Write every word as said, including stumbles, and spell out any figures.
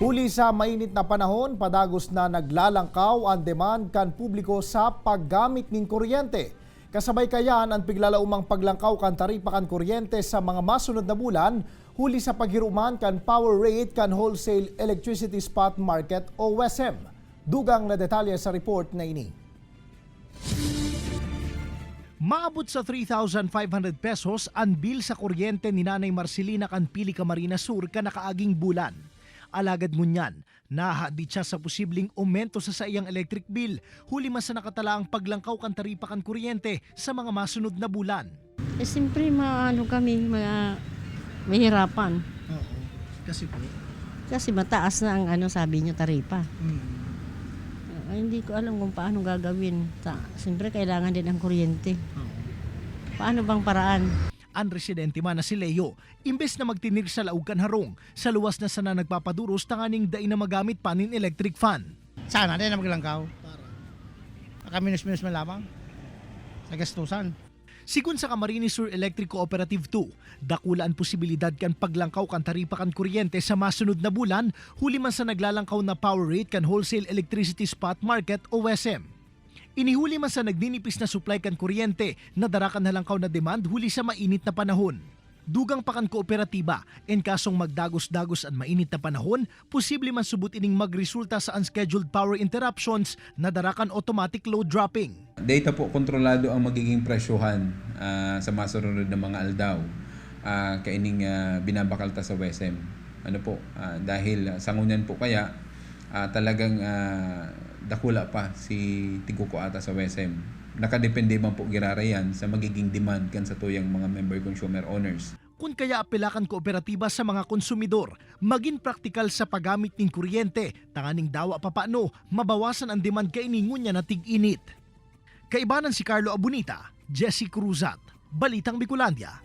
Huli sa mainit na panahon, padagos na naglalangkaw an demand kan publiko sa paggamit nin kuryente. Kasabay kaiyan an piglalaomang paglangkaw kan taripa kan kuryente sa mga masunod na bulan, huli sa paghiro man kan power rate kan Wholesale Electricity Spot Market o WESM. Dugang na detalye sa report na ini. Maabot sa three thousand five hundred pesos an bill sa kuryente ni Nanay Marcelina kan Pili Camarines Sur kan nakaaging bulan. Alagad ngunyan, nahahadit siya sa posibleng aumento sa saiyang electric bill, huli man sa nakatalaang paglangkaw kan taripa kan kuryente sa mga masunod na bulan. Eh, siyempre, maano kami, ma-, mahirapan. Oo. Kasi po? Kasi mataas na ang, ano, sabi niya, taripa. Mm. Ah, hindi ko alam kung paano gagawin. Sa, siyempre, kailangan din ang kuryente. Oo. Paano bang paraan? An residente man na si Leo, imbes na magtinir sa laog kan harong, sa luwas na sana nagpapaduros tanganing dai na magamit pa nin electric fan. Sana, dai na maglangkaw. Para? Nakaminos-minos man lamang sa gastusan. Sigon sa Camarines Sur Electric Cooperative two, dakula an posibilidad kan paglangkaw kan taripa kan kuryente sa masunod na bulan, huli man sa naglalangkaw na power rate kan Wholesale Electricity Spot Market o WESM. Ini huli man sa nagninipis na supply kan kuryente na dara kan halangkaw na demand huli sa mainit na panahon. Dugang pa kan kooperatiba, en kasong magdagos-dagos an mainit na panahon, posible man subot ining magresulta sa unscheduled power interruptions na dara kan automatic load dropping. Data po, kontrolado ang magiging presyohan, ah, sa masunod na mga aldaw, ah, kaining, ah, binabakal ta sa WESM. Ano po, ah, dahil, ah, sa ngunyan po kaya, ah, talagang, ah, dakula pa si tigkukua ta sa WESM. Nakadepende man po giraray yan sa magiging demand kan satuyang mga member consumer owners. Kun kaya apela kan kooperatiba sa mga konsumidor, magin praktikal sa paggamit nin kuryente, tanganing dawa papano mabawasan an demand kaini ngunyan na tig-init. Kaibanan si Carlo Abunita, Jesse Cruzat, Balitang Bicolandia.